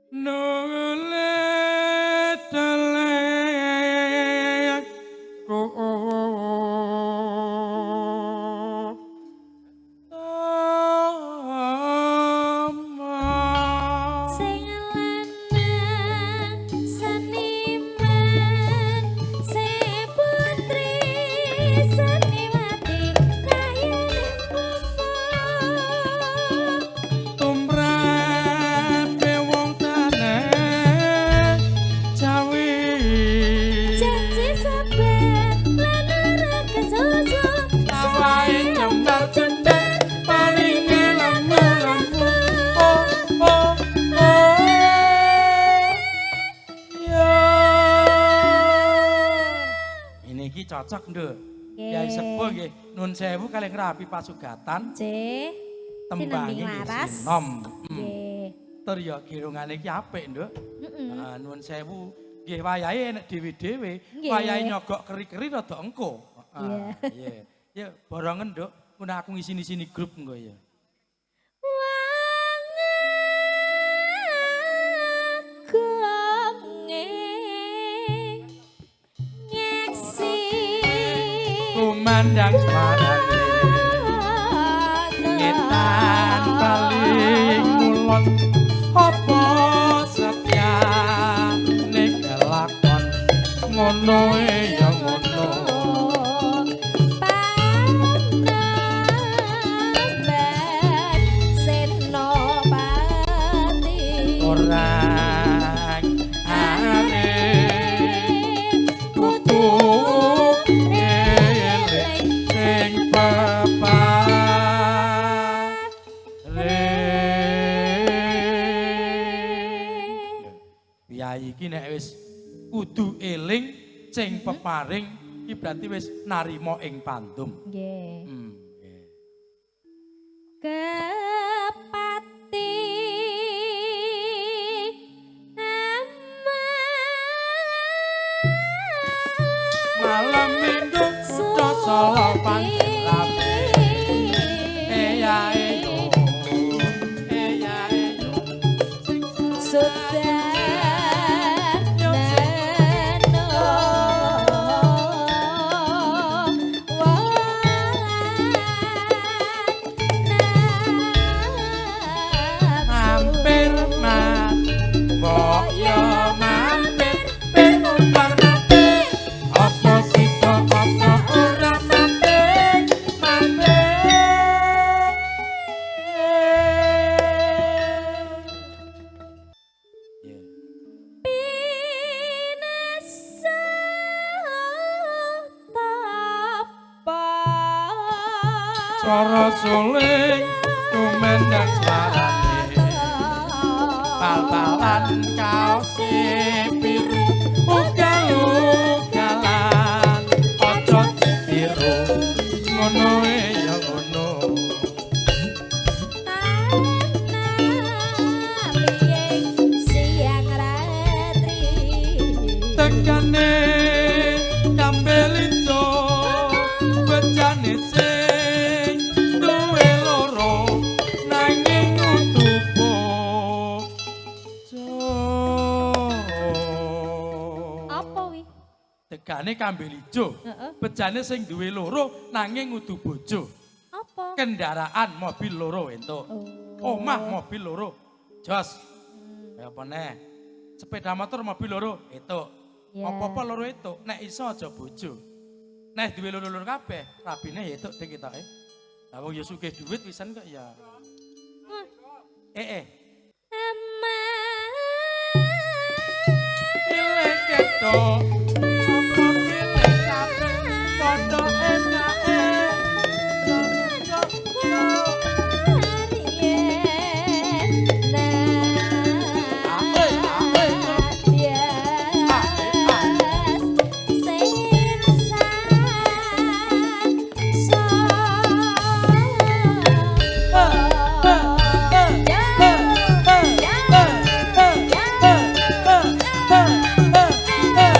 Nule telek ku tama. Sing lanang seniman, sing putri seniwati kayane popo. Tumrape wong tanah Jawi. Janji sabar lan ora kesusu. Sawahe nyembar jembar paling lemu-lemu. Oh oh oh ya. Ini iki cocok, Nduk. Kyai sepuh nggih nun sewu kalih ngrapi pasugatan. Nggih. Tembange Sinambing nggih laras. sinom. Nggih. Tur ya kirungane iki apik, Nduk. Heeh. Heeh, nuwun sewu nggih wayahe enek dhewe-dhewe, Nggih. wayahe nyogok keri-keri rada engko. Iya. Heeh, iya. Ya borongen, Nduk. Ngono aku ngisini-sini grup engko ya. Wong agonge nyeksi Kumandang suarane ngetan paling kulon apa setyane kelakon ngono e ya ngono. Panamban Senopati. Orang arep kudu eling sing peparing. Piyayi iki nek wis kudu eling sing peparing iki berarti wis narima ing pandum. Nggih. Nggih. Kepati aman. Malam Minggu kutha Solo pancen rame. Eya eyo. Eya eyo. Sing Sudah Yo, nano mampir mas mbok yo mampir ben umpar mampir apa sida apa ora mampir mampir. Yeah. Pinasa tapa. Swara suling tumendang suarane pal-palan kaose biru ugal-ugalan aja ditiru ngono e ya ngono. Siang ratri. Tekane kambil ijo bejane sing duwe loro nanging udu bojo. Apa wi? Tekane kambil ijo bejane sing duwe loro nanging udu bojo. Apa? Kendaraan mobil loro entuk. Oh. Omah mobil loro jos. Kaya apa neh, sepeda motor mobil loro entuk. Ya. Apa-apa loro entuk, nek iso aja bojo. Nek duwe loro-loro kabeh rabine ya entuk ding ketoke. Lah wong ya sugih duit pisan kok ya. Eh eh. Pilih ketok apa pilih kabeh padha enake. Cocok. Ae, ae.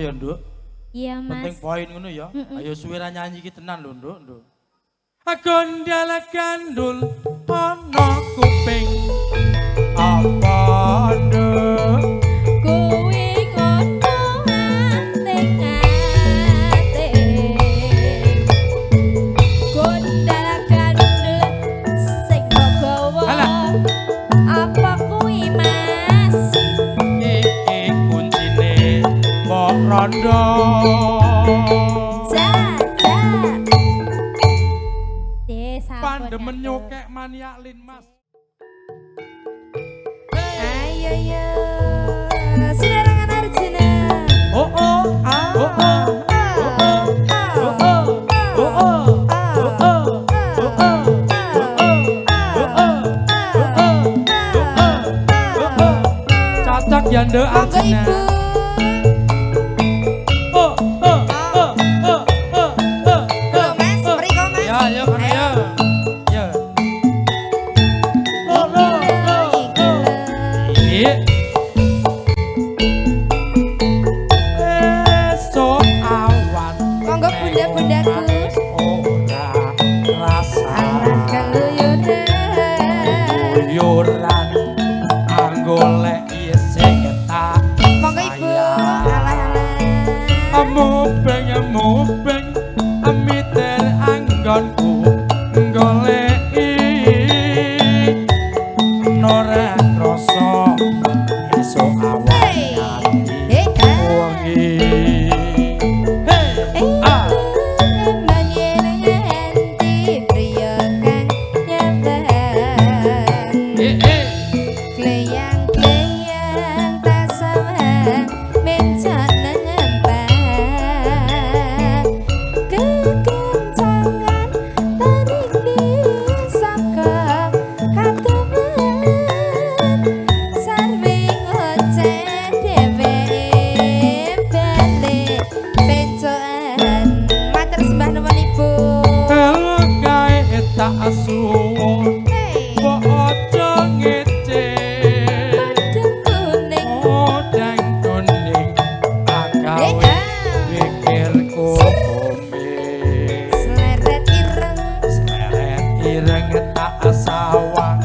ya, Nduk. Iya, Mas. Penting poin ngono ya. Ayo suwe ra nyanyi iki tenan lho, Nduk, Nduk. Gondal gandul ana kuping. Apa, Nduk? Kuwi ngono anting-anting. Gondal gandul sing mbok gawa. Alah. Apa kuwi, Mas? Iki kuncine mbok rondo. Ja, ja. Desa Pandemen nyokek maniak linmas. Ayo yo. Sinerangan Arjuna. Oh oh, oh oh, oh oh, oh oh, oh oh, oh oh, oh oh, oh oh, oh oh, oh oh, oh oh. Cocok ya, Nduk Monggo Arjuna. Ibu. Oh oh oh oh oh oh. Lho, Mas, oh. mriko, Mas. Ya, ya, kono ya. Ya. Lo lo lo lo. Iki. Esuk awan. Monggo bunda-bundaku. Ora rasa. Alah keluyuran. Keluyuran anggolek sing tak Monggo Ibu. sayang. Alah alah. Mubeng mubeng miter anggonku goleki ora krasa esuk awan Hey. nganti Eh, ah. wengi. Hey, ah. Eh, eh. Kleyang-kleyang tak sawang mencak nengempang. Kekencangan taring saka katuman. Sarwe ngoceh dheweke balik pencokan. Matur sembah nuwun Ibu. Kae tak suwun Hey. mbok aja ngece. Podang kuning. Podang kuning Eh, agawe ah. pikirku bumi. Sleret ireng. Sleret ireng tak sawang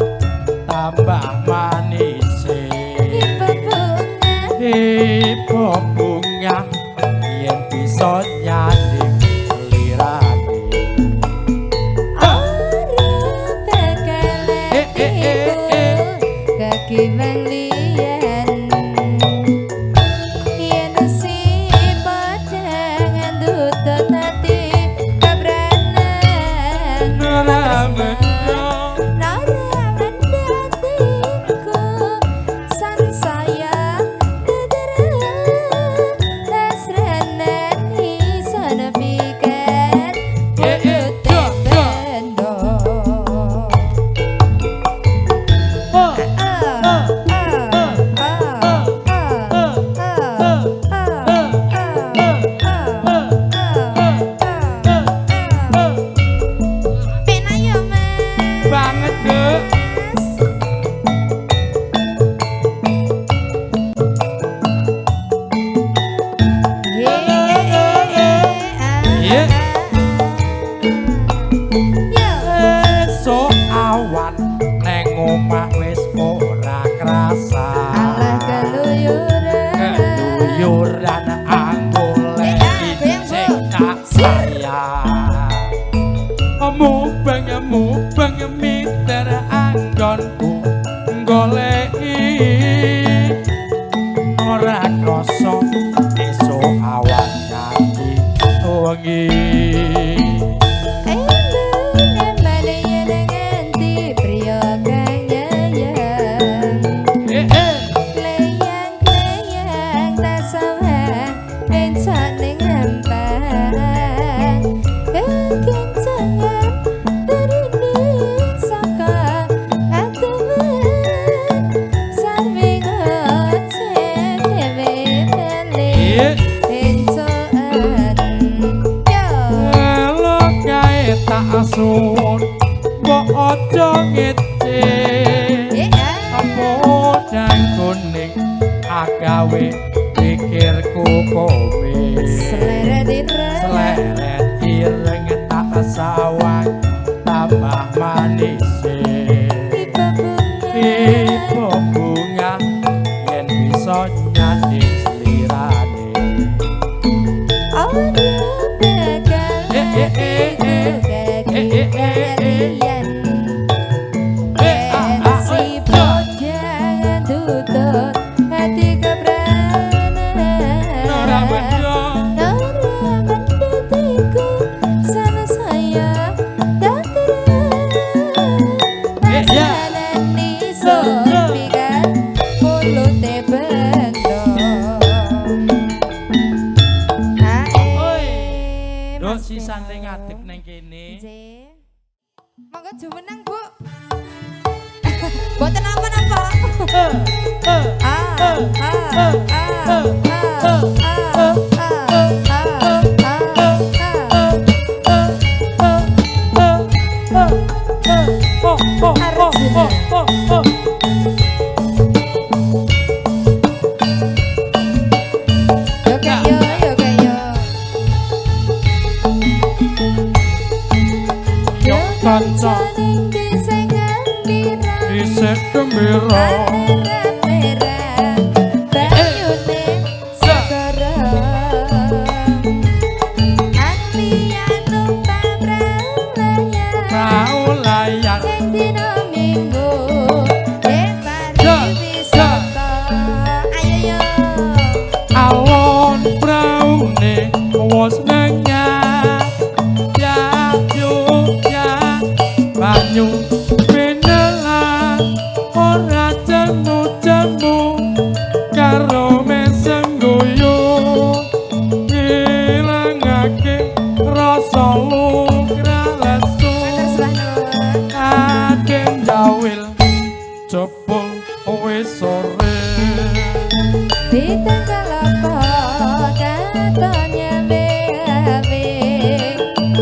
tambah manise. Ibu bunga. Ibu bunga yen bisa nyanding lirane. Ora bakal Eh, eh, eh, eh. kekiwang liyan. Yen si podang ndutut ati kebranan. Ora mendo. Nara mendatiku sansaya dederan tasranan isun piket Eh, eh, wujute do, do. bendo. Oh, Ah, ah, ah, ah, ah, ah, ah, ah, ah, ah. Penak yo, Mas. Banget, Dek. Iya. Esuk awan neng omah wis ora krasa. Alah keluyuran. Keluyuran anggoleki Eh, ah, goyang, Bu. sing tak sayang. Mubeng mubeng miter anggonku goleki ora krasa esuk awan nganti wengi. Eh, eh. Kleyang-kleyang tak sawang mencak ning rempang. Kekencangan terining saka atuman. Sarwe manise. Tiba bunga. Tiba bunga yen bisa nyanding slirane. Ora bakal Eh, eh, eh, eh. atiku Eh, eh, eh, eh. kalian. Eh, ah, Yen ah, si oi, yo. bojang tutut hati kepranan. Ora bendo. Ora mendetiku sana saya datiran. Eh, ya. Masalahne pikan mulute bendo. Oi. Ae, Nduk Mas sisane Beno. ngadeg nang kene. Nggih. Monggo jumeneng, Bu. Mboten napa-napa. Eh, eh, Ah, eh, ah, eh, ah, eh, ah, eh, ah, ah, ah, ah, ah. eh, eh, eh, eh, eh. Oh, oh, oh, Arjuna. oh, oh, oh. Yo kayo, yo kayo. Yo kanca. Ning desa gembira. Isih gembira. Merah-merah banyune segara. Anglia numpak prau layar. Prau layar. Ing dina Minggu Ya, pariwisata. Ayo yo. Alon praune wis nengah. Ya yo ya banyu pinelan ora jemu-jemu karo mesem guyu ngilangake rasa lugra lesu. Matur sembah nuwun. Aden jawil jebul wis sore. Ditengkalopo katon nyambe-ambe.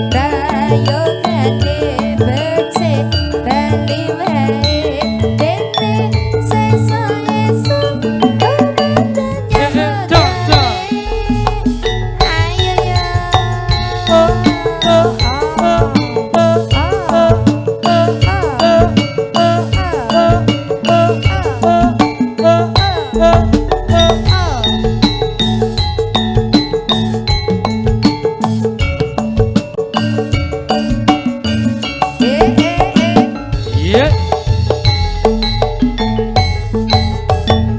Prayogane becik bali wae. Dene sesuk esuk komandan Eh, eh, jo, jo. Ayo yo. Oh, oh, oh, oh, oh, oh, oh, oh, oh, oh, oh, oh, oh, oh. Oh. Eh, eh, eh. Iya.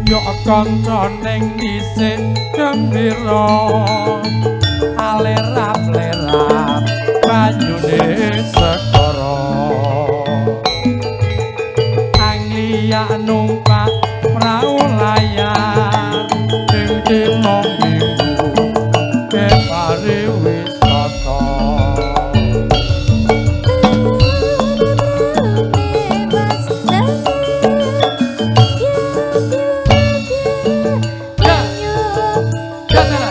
Yo kanca ning dhisik gembira. Alerap-lerap banyune segara. Anglia numpak prau layar ing dina Minggu ke pariwisata. Ya. Ya, ya.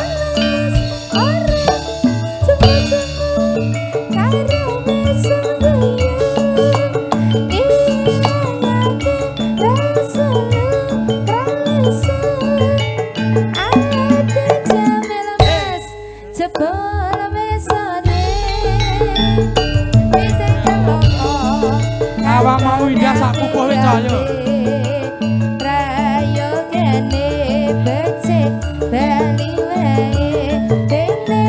Jebol mesone Piteng kelopo Awak mau indah sak pupuh wis, ayo. Prayogane becik bali wae dene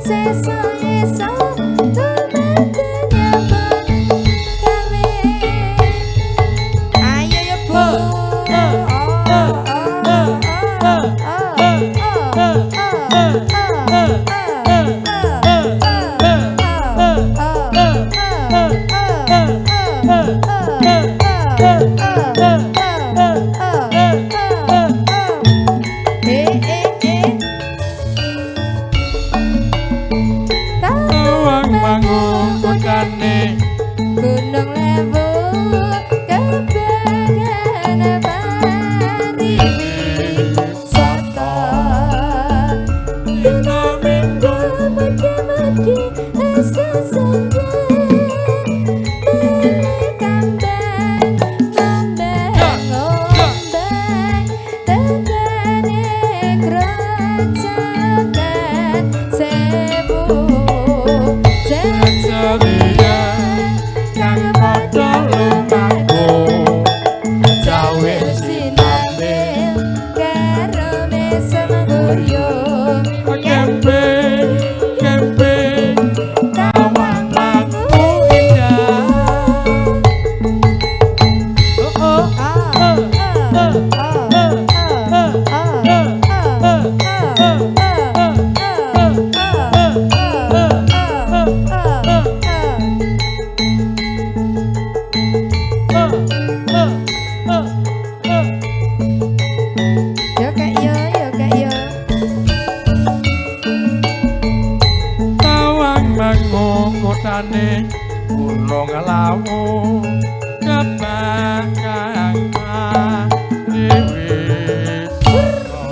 sesuk esuk tumanten nyambut gawe. Ayo yo Bu. Eh, eh, eh, eh, eh, eh, eh, eh, eh, eh, eh, eh, eh, eh, eh, eh, eh, eh. Kebak kang pariwisata.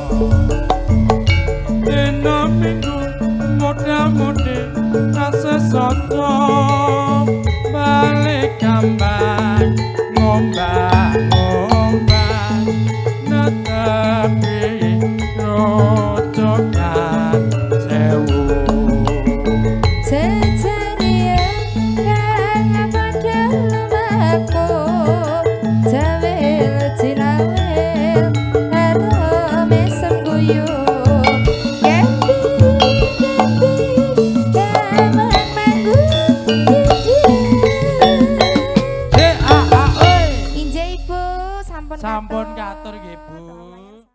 Dina Minggu muda-mudi tasih saja balik kambang ngombang-ngombang netepi grojogan sewu. Jejerian kang padha lumaku, jawil jinawil karo mesem guyu. Ganti ganti gaman manggu. E a a e. Injih, Ibu, sampun. Sampun katur nggih, Bu.